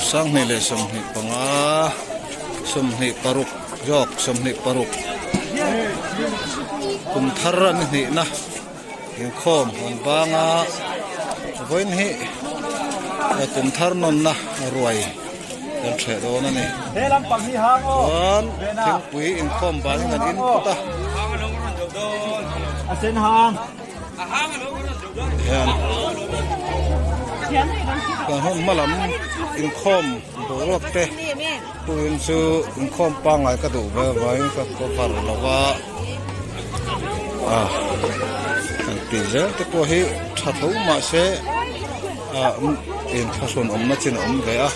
2025, 26 zawk 26 kum thar an hnihna inkhawm an bang a vawiin hi kum thar nawnna ruai kan hreh dawn a ni chuan thingpui inkhawm banin an in phawt a. Hian kan hun hma lam inkhawm boruak te tuin chu inkhawm pangngai ka duh ve vangin ka cover lo va ah kan tih zel te pawh hi tha tho mahse ah inthlahrun awmna chin a awm ve a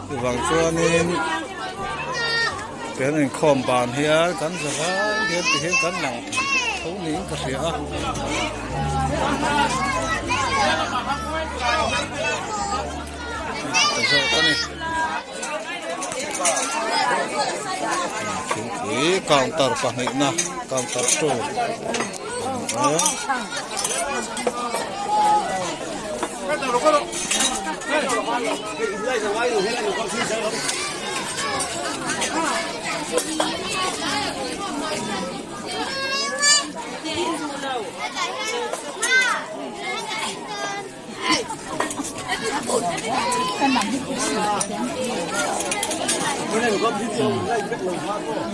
chuvang chuanin kan inkhawm ban hian kan za vai hian ti hian kan lang tho niin ka hria a. Ta zawk a ni thingpui counter pahnihna counter 2 a ni e.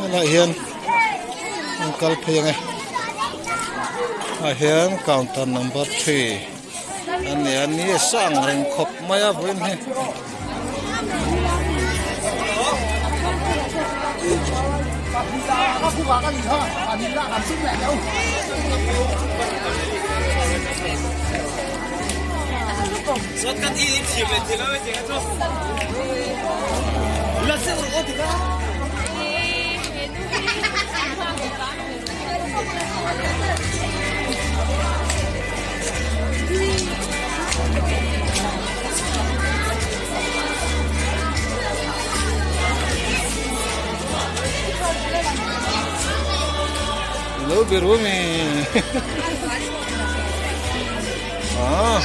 Helai hian an kal phei ang e ah hian counter number three a ni a ni a sang reng khawp mai a vawiin hi. Lo biru mi ah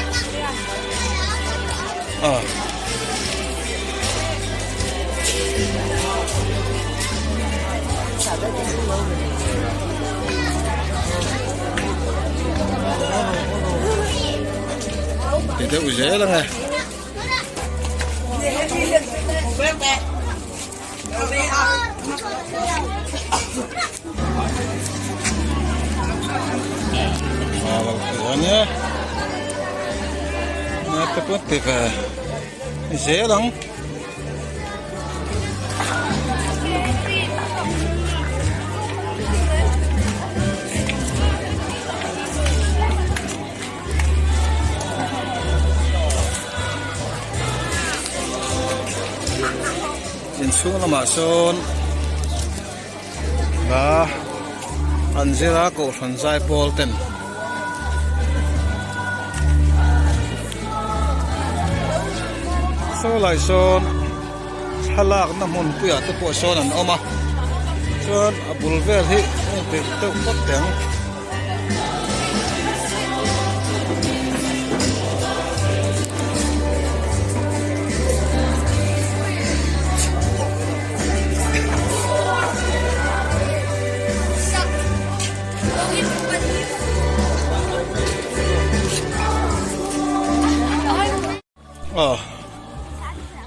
ah Ti deuh zel ang e. Ah, lo ti ania. Na te pawh ti ve zel ang. Inchhung lamah sawn hla an zir a kohhran zai pawl ten saw lai sawn thlalakna hmun puiah te pawh sawn an awm a chuan a bul vel hi a inpeih deuh phawt teh ang.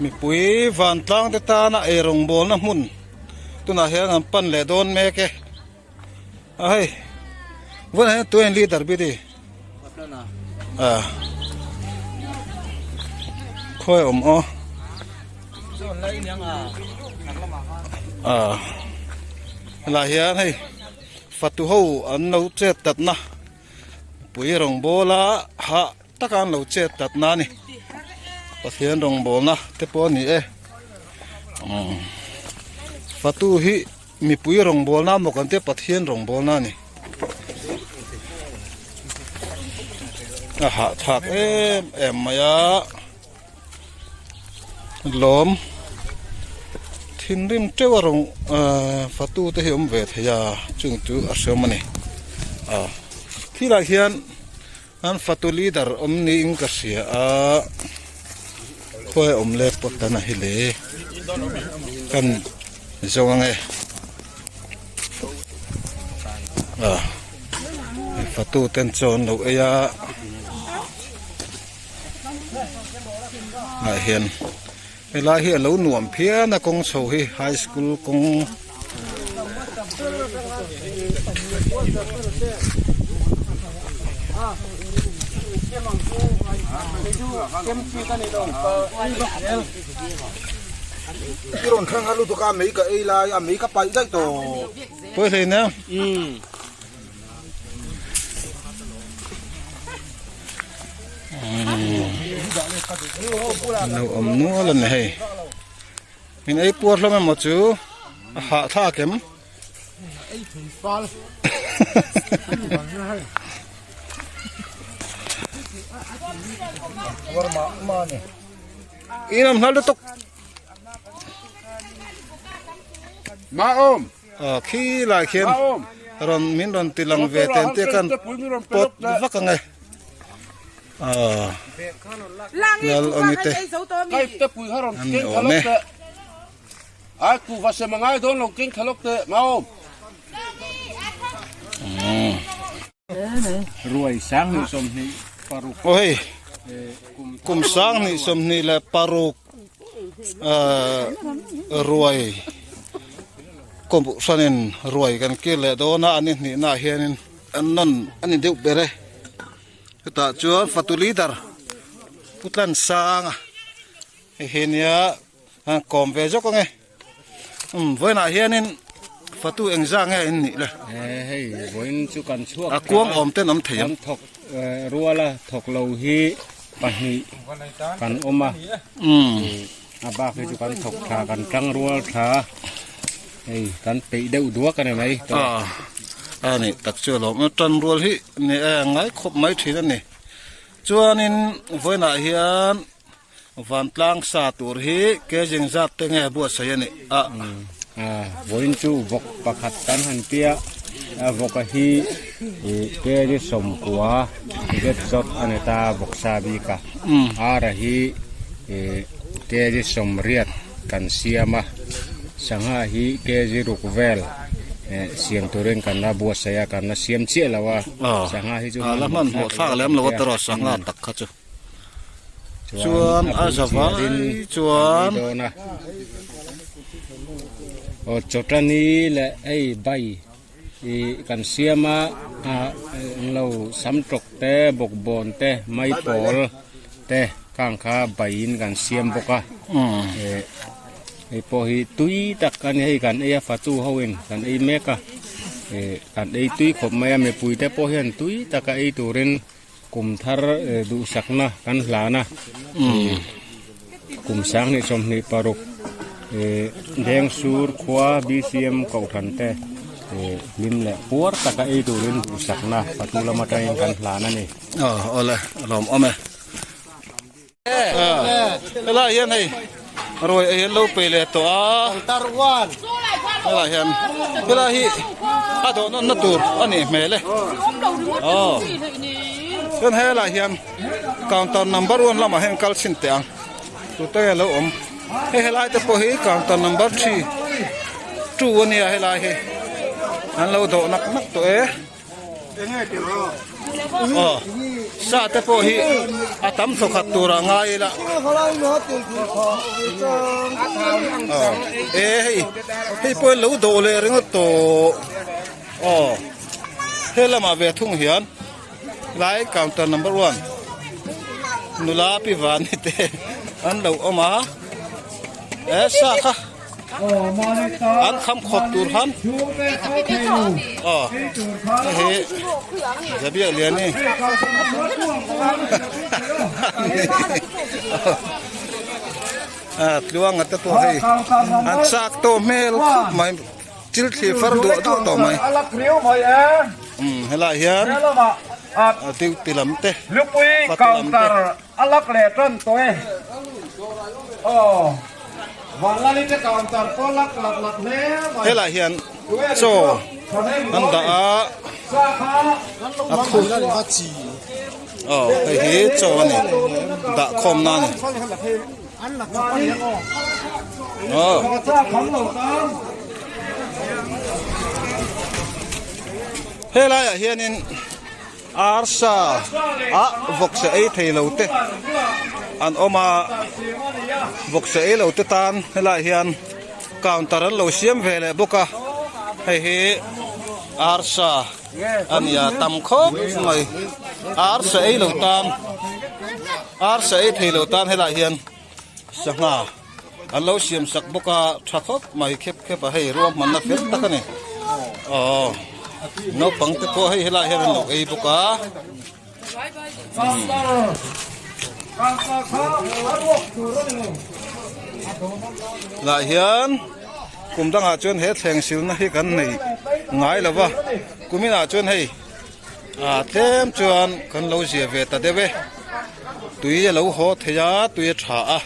Mipui vantlang te tana eirawngbawlna hmun tunah hian an pan leh dawn mek e. A hei vawiinah hian tuain leader bik a ni a khawi awm aw a helaiah hian hei fatu ho an lo chet tatna pui rawngbawla hah taka an lo chet tatna a ni Pathian rawngbawlna te pawh a ni e fatu hi. Mipui rawngbawlna maw kan tia Pathian rawngbawlna a ni. A hahthlak em em mai a. Lawm thinrim teuh a rawng ahh fatu te hi awm ve thei a chung chu a hreawm a ni. Ah thilah hian an fatu leader awm niin ka hria a. Khawi awm le pawt a hi le kan zawng ang e ah fatu ten chaw an lo ei a ah hian helai hi a lo nuam phian a kawng chho hi high school kawng. Pawi hlei nia. An lo awm nual a ni hei. Min ei puar hlawm emaw chu a hahthlak em? In awm hlal lutuk. Aw khi lai khian rawn min rawn ti lang ve ten te khan pawt vak ang e. Aw lal awmi te an ni awm e. Aw hei kum 26 ruai kawmpuh hranin ruai kan kir leh dawn a an inhnihna ah hianin an nawn a ni deuh ber e chutah chuan fatu leader pu Tlansanga hei hi nia a kawm ve zawk ang e umm vawiinah hianin fatu engzah nge in nih le hei vawiin chu kan chhuak a kuang awm ten awm thei ang kan thawk ruala thawk lo hi pahnih kan awm a a bak hi chu kan thawk tha kan tang rual tha hei kan peih deuh duak a ni mai a a ni tak chu alawm tan rual hi ni e ngai khawp mai thin a ni chuanin vawiinah hian Vantlang sa tur hi kezing zat te nge buatsaih a nih a? Vawiin chu vawk pakhat kan han tia a, vawka hi kg 90 zet zawt a ni ta vawk sa bik a, ara hi kg 80 kan siam a, sangha hi kg 6 vel siam turin kan la buatsaih a, kan la siam chiah lo a, sangha hi chu la hmanhmawh thlak lem lo a tawrh a sangha tak kha chu. Chuan a za vai chuan Aw chawtani leh hei bai ih kan siam a englo samtawk te bawkbawn te maipawl te khang kha baiin kan siam bawk a eh hei pawh hi tui tak a ni hei kan ei a fatu ho in kan ei mek a eh kan ei tui khawp mai a mipui te pawh hian tui taka ei turin. Kum thar duhsakna kan hlan a, kum 2026 Dengsur khua BCM Kohhran te hlim leh puar taka ei turin duhsakna patu lam atangin kan hlan a ni. Aw awle a lawmawm e. Helai hian hei ruai ei an lo pe leh tawh a helai hian helai hi a dawh nawn na tur a nih hmel e aw chuan helai hian counter number one lamah hian kal chhin teh ang tute nge lo awm hei helai te pawh hi counter number three two a nia helai hi an lo dawh nak nak tawh e. Aw sa te pawh hi a tam thawkhat tur ah ngai ila aw e hei hei pawh hi lo dawh leh ringawt tawh aw he lamah ve thung hian lai counter number one nula pi vani te an lo awm a e sa kha. An kham khawp tur han aw hei zabiak lian ni a tluanga te pawh hei an chak tawh hmel khawp mai thil thlir far duah duah tawh mai umm helaiah hian duty lam te fatu lam te. A lak leh tan tawh e. Aw. Vanlali te counter pawh lak lak lak hle mai. Helai hian chaw an dah a. A khu. Aw hei hi chaw a ni. Dah khawm na a ni. Aw. Helai ah hianin arsa ah vawksa ei thei lo te an awm a, vawksa ei lo te tan helai hian counter an lo siam ve leh bawk a, hei hi arsa a nia tam khawp mai arsa ei lo tan arsa ei thei lo tan helai hian sangha an lo siam sak bawk a tha khawp mai khep khep a hei ruahmanna fel tak a ni aw naupang te pawh hei helai hian an lo ei bawk a. Lah hian kum dangah chuan he thleng silna hi kan nei ngai lo va kuminah chuan hei ah tlem chuan kan lo zia ve ta deuh e tui a lo haw thei a tui a tha a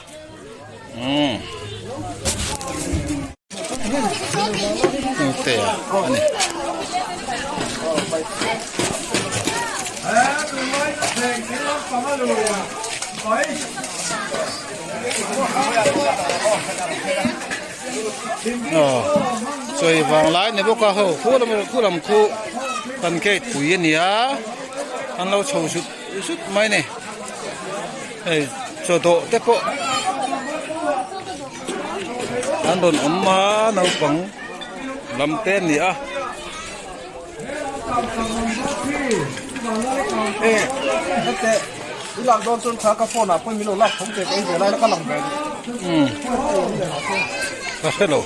umm te a ni. Aw chawi vang lai ni bawk a ho khu lam khu lam khu kan gate pui a ni a an lo chho zut zut mai a ni hei chaw dawh te pawh an rawn awm a naupang lam te an ni a. Ka hre lo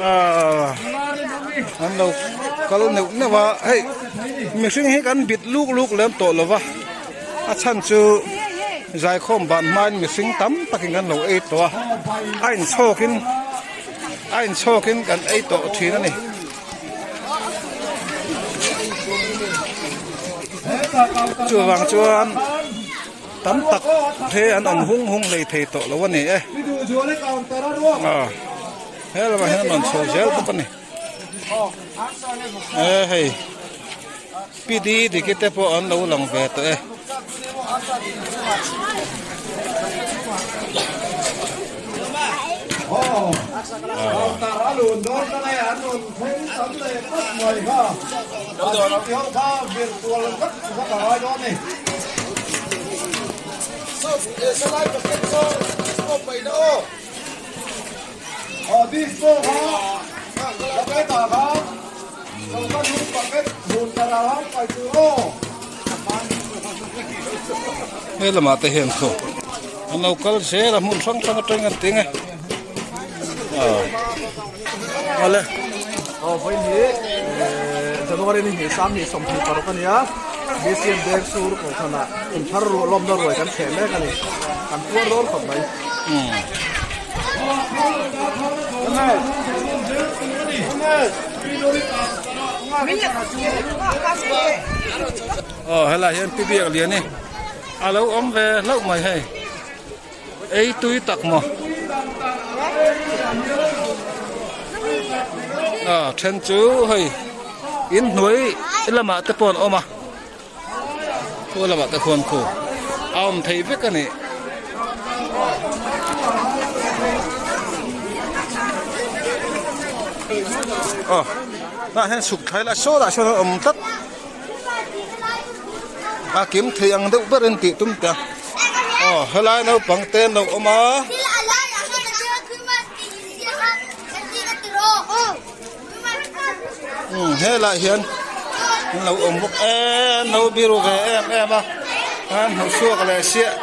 aaa an lo kal neuh neuh a hei mihring hi kan bit luk luk lem tawh lo va a chhan chu zaikhawm ban hmain mihring tam takin kan lo ei tawh a a inchhawkin a inchhawkin kan ei tawh thin a ni. Chuvang chuan tam tak the an awm hung hung hlei thei tawh lo a ni e. Aw he lamah hian an rawn chho zel bawk a ni. E hei Pi Diki te pawh an lo lang ve tawh e. He lamah te hian khu an lo kal zel a hmun hrang hrang atangin an ting e aw awle. Aw vawiin hi January ni hnih sang hnih 26 a ni a BCM Bank sur kohhranah inthar ruah lawmna ruai kan chheh mek a ni kan puar dawn khawp mai. Aw helai hian pi biak lian hi a lo awm ve hlauh mai hei ei tui tak maw a then chu hei in hnuai lamah te pawh an awm a khu lamah te khuan khu a awm thei vek a ni. Aw tah hian chhuk thlai la saw lah sawn a awm tlat a kim thei ang deuh ber in tih tum ta aw helai naupang te an lo awm a. Umm helaiah hian an lo awm bawk em lo biru ve em em a an hmu chhuak leh siah.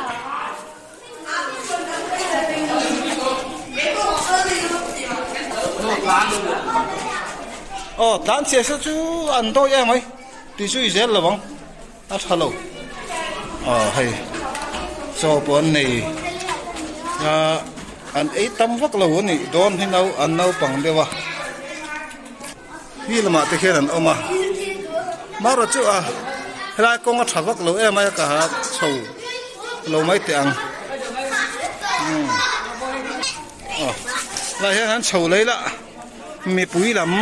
Aw tlan chhiah se chu an dawi em mai tih chu i zel lo ang a tha lo aw hei chaw pawh an nei a an ei tam vak lo a nih dawn hi nau an naupang deuh a hi lamah te khian an awm a marawh chu a helai kawng a tha vak lo em a ka ha chho lo mai teh ang umm aw helai hian an chho lei lah mipui lam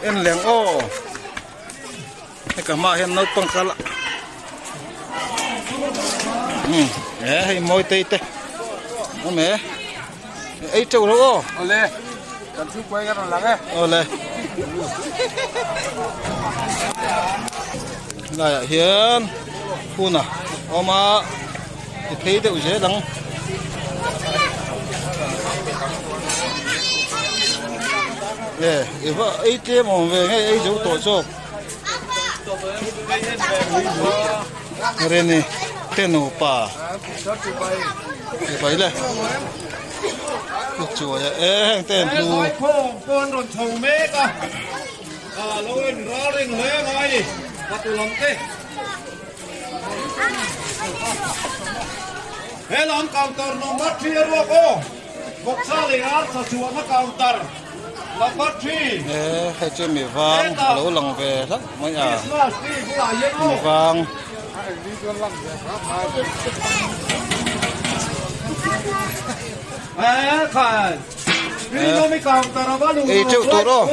en leng aw. Heka hmaah hian naupang kal a umm. E hei mawi tei te awm e ei teuh lo aw. Awle kan thu kuai kan rawn lang e. Awle laiah hian phun a awm a ti phei deuh zel ang. E i va ei tlem awm ve nge ei zo tawh zawk. Reni te nupa chibai le chu chuai a e heng te an hlu Khawm pawn rawn chho mek a, a lo in ral ring hle ngai ni, fatu lam te. He lam counter number 3 a ruak aw, Vawksa leh arsa chhuahna counter number 3. E hei chu mi vang a lo lang ve hlauh mai a, mi vang. Ei teuh tur aw.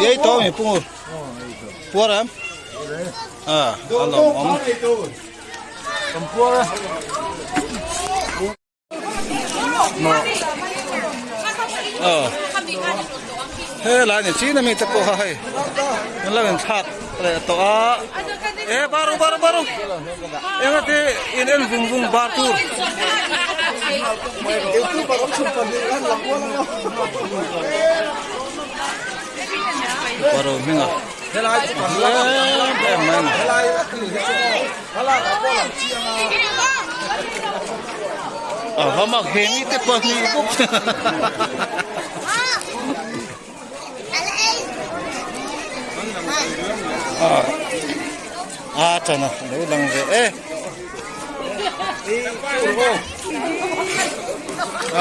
Ei tawh mi pungur puar em a a lawm awm. Helai ni chin ami te pawh kha hei an lo inthlak leh tawh a e baru baru baru engati in en vung vung bar tur baru hminga em em mai a ni. A va mak he mi te pahnih bawk a a chana lo lang ve e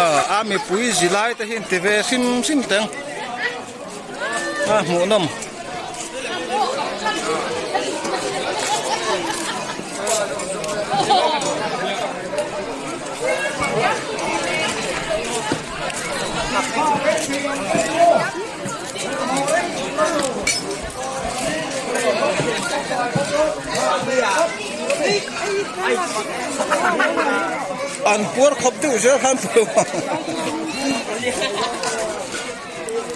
a a mipui zilai te hi an ti ve hrim hrim teng a hmuhnawm. An puar khawp deuh zel khan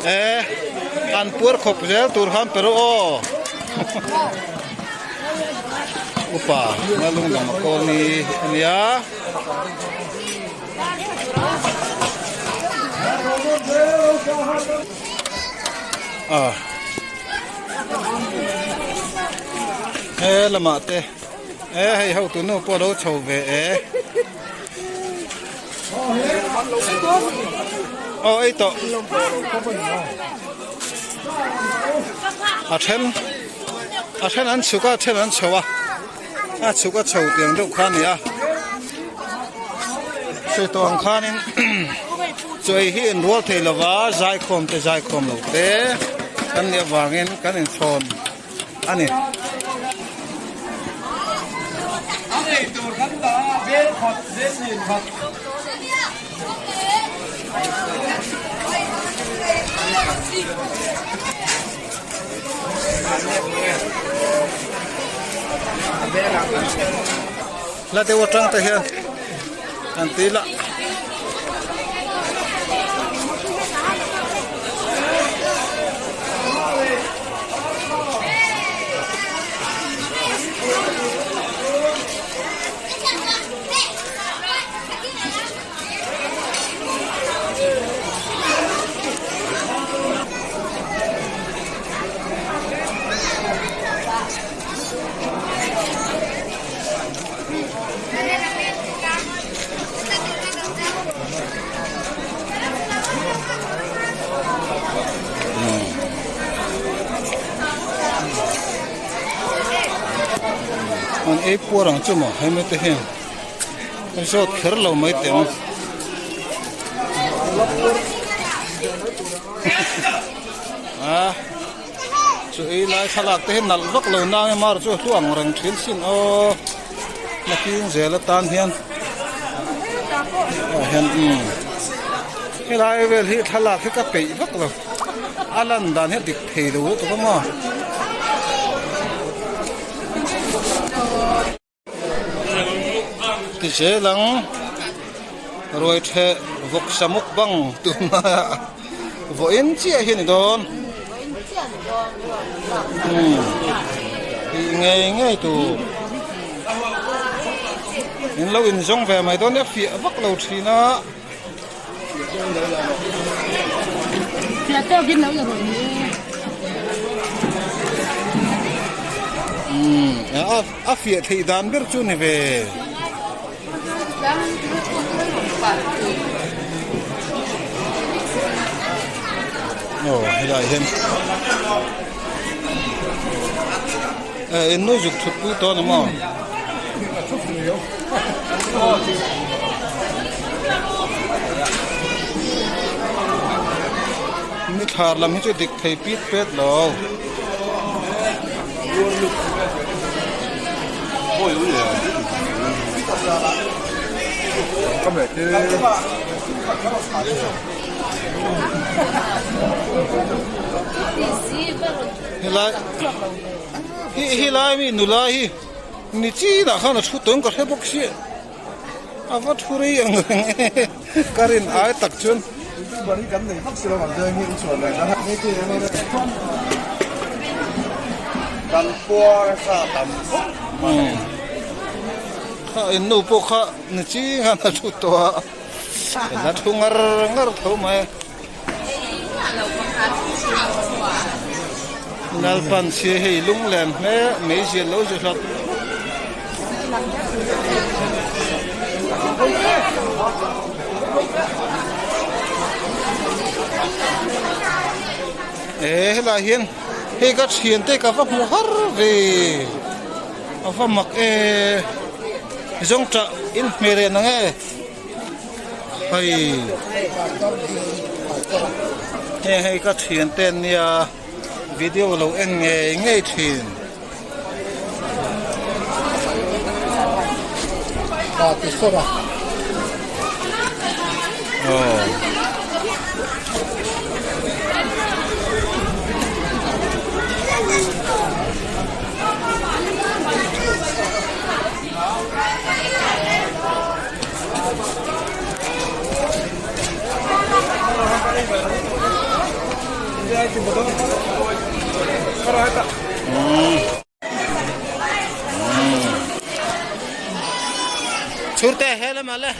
E an puar khawp zel tur khan pe rawh aw upa na lung dang a kawl ni a nia. A he lamah te e hei hotu nu pawh a lo chho ve e. Aw ei tawh a then a then an chhuk a a then an chho a a chhuk a chho tiang deuh kha a ni a sawi tawh ang khanin chaw ei hi inrual thei lova zaikhawm te zaikhawm lo te kan nih avangin kan inchhawn. a ni. La deuh atang te hian an ti lah. An ei puar ang chu maw hemi te hian an zawt kher lo mai teh ang a chu ei lai thlalak te hi nalh vak lo nang emaw chu a hluang reng thin sin aw. Nakin zel atan hian ah hian umm. Helai vel hi thlalak hi ka peih vak lo a lan dan hi a dik thei lo lutuk a maw. Ti zel ang ruai theh vawk samuk bang tuna vawiin chiah hi a ni dawn umm tih ngei ngei tur in lo inzawng ve mai dawn nia fiah vak lo thin a. Umm a fiah theih dan ber chu ni ve. Aw helai hian eh in nu zuk thut pui tawh a ni maw? Ni thlar lam hi chu dik thei pit pet lo. Helai hi helai mi nula hi ni chinah khan a thu tawng ka hre bawk sia a va thu rei ang reng e ka rin ai tak chuan. Kan puar sa tam khawp mai. Kha in nu pawh kha ni ching khan a thu tawh a, a thu ngar ngar tho mai. Lalpan chhia hei lunglen hle mai zia lo zia hlap. E helai hian hei ka thian te ka va hmu har ve a va mak e zawngtah in hmeh leh nang e hei heng hei ka thian te an nia video lo en ngei ngei thin. Chhurte he lamah le.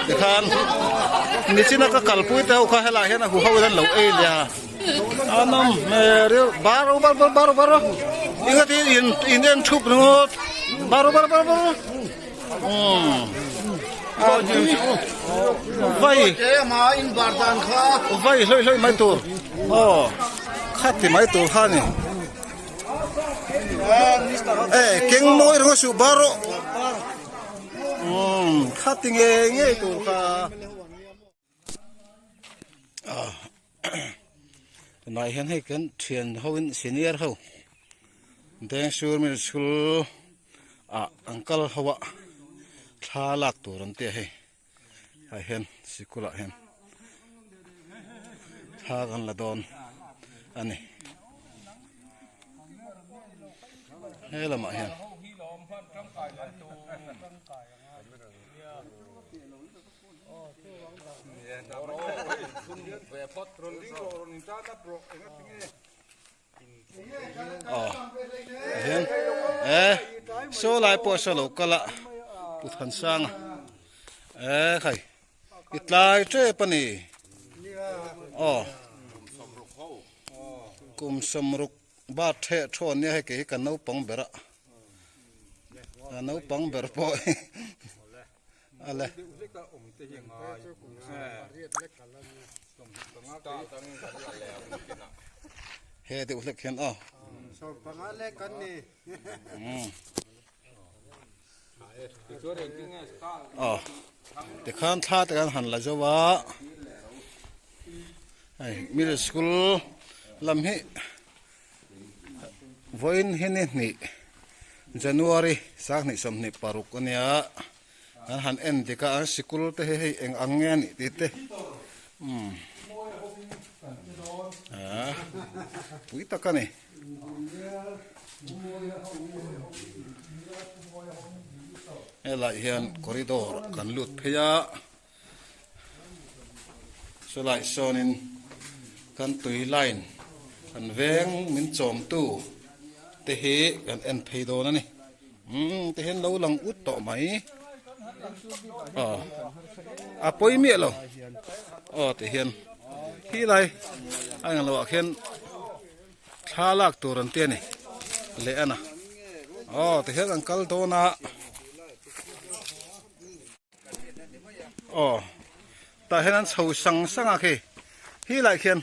Tikhan nichina ka kalpui te ho kha helai hian a huho in an lo ei leh a a nawm hmel riau baro bar bar baro baro engati in in en thup ringawt baro bar bar bar umm vai vai hlawih hlawih mai tur aw khati mai tur kha a ni. Eh keng mawi ringawt suh bar rawh umm kha ti ngei ngei tur kha ah tunah hian hei kan thian ho in senior ho Dengsur middle school ah an kal ho a thla lak tur an tia hei ah hian sikul ah hian thla kan la dawn a ni he lamah hian. Aw hian eh saw lai pawh saw lo kal a pu Thansanga eh khai i tlai tep a ni aw kum sawmruk bat theh thawn nia hei kei hi ka naupang ber a ka naupang ber pawh hi a le. He deuh hlek hian aw. Aw tikhan thla te kan han la zo a hei middle school. lam hi vawiin hi ni hnih January 2026 ania an han en dik a an sikul te hi hei eng ang nge a nih tih te umm ah pui tak a ni. Helai hian corridor kan lut phei a chulai sawnin kan tui line kan veng min chawmtu te hi kan en phei dawn a ni umm ti hian lo lang ut tawh mai aw a pawi miah lo aw ti hian khi lai a englo ah khian Thla lak tur an ti a ni leh a na aw ti hian an kal dawn a aw tah hian an chho sang sang a khi hi lai khian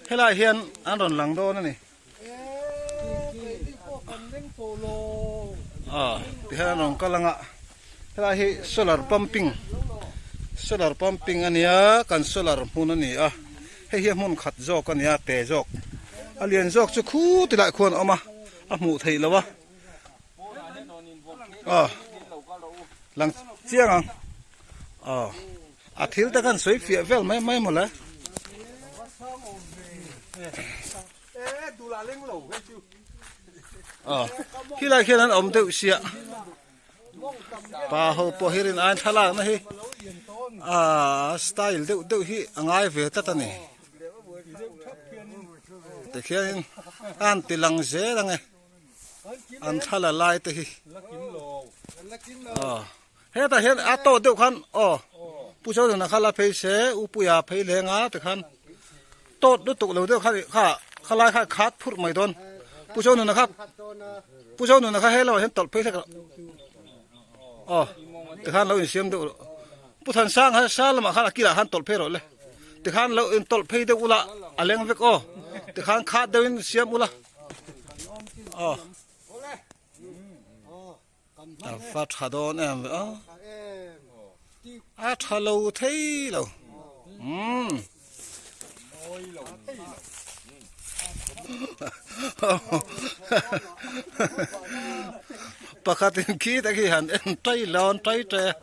helai hian an rawn lang dawn a ni aw ti hian an rawn kal ang a helai hi solar pumping solar pumping a nia kan solar hmun a ni a. Hei hi a hmun khat zawk a nia te zawk a lian zawk chu khu ti lai khuan a awm a a hmuh theih loh a aw lang chiang ang aw a thil te khan sawi fiah vel mai mai mawle. Aw khilai khian an awm deuh sia. Pa ho pawh hi rin aiin thlalakna hi aaa style deuh deuh hi a ngai ve tlat a ni tikhianin a han ti lang zel ang e an thla la lai te hi aw hetah hian a tawh deuh khan aw pu Zothana kha la phei se u Puia phei leng a tikhan tawt lutuk lo deuh kha kha khalai kha khat phurh mai dawn pu Zonuna kha pu Zonuna kha helaiah hian tawlh phei hlek rawh aw tikhan lo insiam deuh rawh pu Thansang kha sa lamah khan a kilah khan tawlh phei rawh le tikhan lo in tawlh phei deuh ula a leng vek aw tikhan khat deuhin siam ula aw. A va tha dawn em ve aw a tha lo thei lo umm pakhat in khi te khi han en tai lawn tai tai a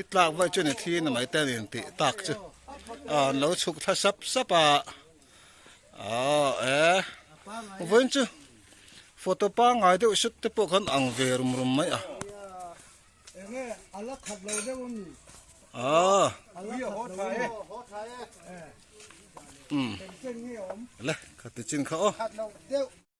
i tlak vai chu ni thi na mai te a ni tih tak chu a an lo chhuk thla sap sap a. Aw e vawiin chu photo pangngai deuh sut te pawh khan ang ve rum rum mai a aw um le kha ti chin kha aw.